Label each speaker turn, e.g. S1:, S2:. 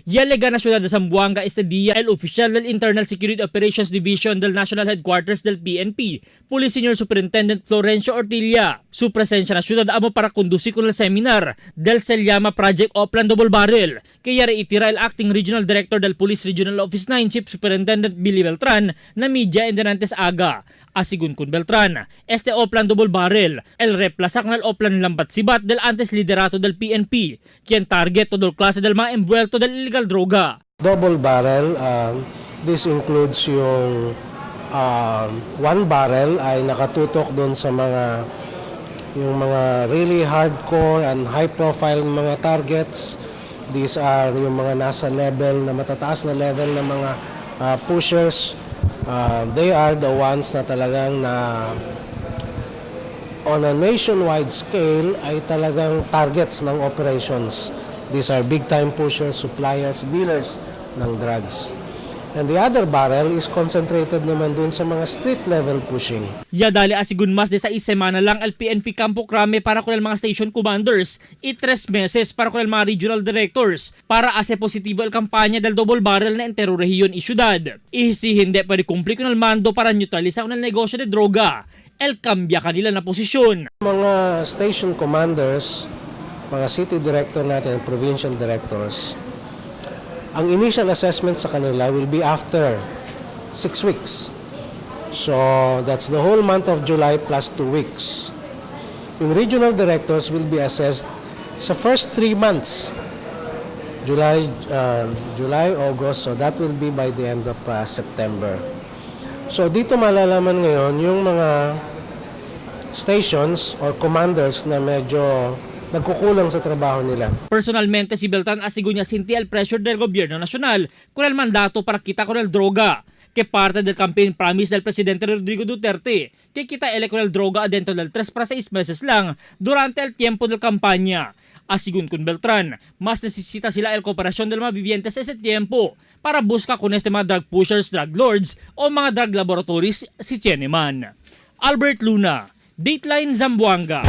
S1: Llega na ciudad de Zamboanga este día el oficial del Internal Security Operations Division del National Headquarters del PNP, Police Senior Superintendent Florencio Ortilla. Su presencia na ciudad amo para conducir con el seminar del se llama Project Oplan Double Barrel, que yari itira el Acting Regional Director del Police Regional Office 9, Chief Superintendent Billy Beltran, na media endenantes aga. Asigun kun Beltran, este Oplan Double Barrel, el reemplazak ng Oplan Lambat Sibat del antes liderato del PNP, quien target todo klase del mga envuelto del illegal droga.
S2: Double barrel, this includes yung one barrel ay nakatutok doon sa mga yung mga really hardcore and high profile mga targets. These are yung mga nasa level na matataas na level ng mga pushers. They are the ones na talagang na on a nationwide scale ay talagang targets ng operations. These are big time pushers, suppliers, dealers ng drugs. And the other barrel is concentrated naman dun sa mga street level pushing.
S1: Yadali asigun mas de sa semana lang el PNP Campo Crame para con el mga station commanders y 3 meses para con el mga regional directors para hace positivo el kampanya del double barrel na entero rehiyon y syudad. Y si hindi pwede cumplir con el mando para neutralizar con el negosyo de droga, el cambia kanila na posisyon.
S2: Mga station commanders, mga city director natin, provincial directors, ang initial assessment sa kanila will be after 6 weeks. So, that's the whole month of July plus 2 weeks. Yung regional directors will be assessed sa first 3 months. July, August, so that will be by the end of September. So, dito malalaman ngayon yung mga stations or commanders na medyo nagkukulang sa trabaho nila.
S1: Personalmente si Beltran asegura niya sinti el pressure del gobierno nacional con el mandato para kita con el droga, que parte del campaign promise del presidente Rodrigo Duterte, que quita el con el droga adentro del 3 para 6 meses lang durante el tiempo del campaña. Asigun con Beltran, mas necesita sila el cooperación del mga vivientes ese tiempo para busca con este mga drug pushers, drug lords o mga drug laboratories si Cheneman. Albert Luna, Dateline Zamboanga.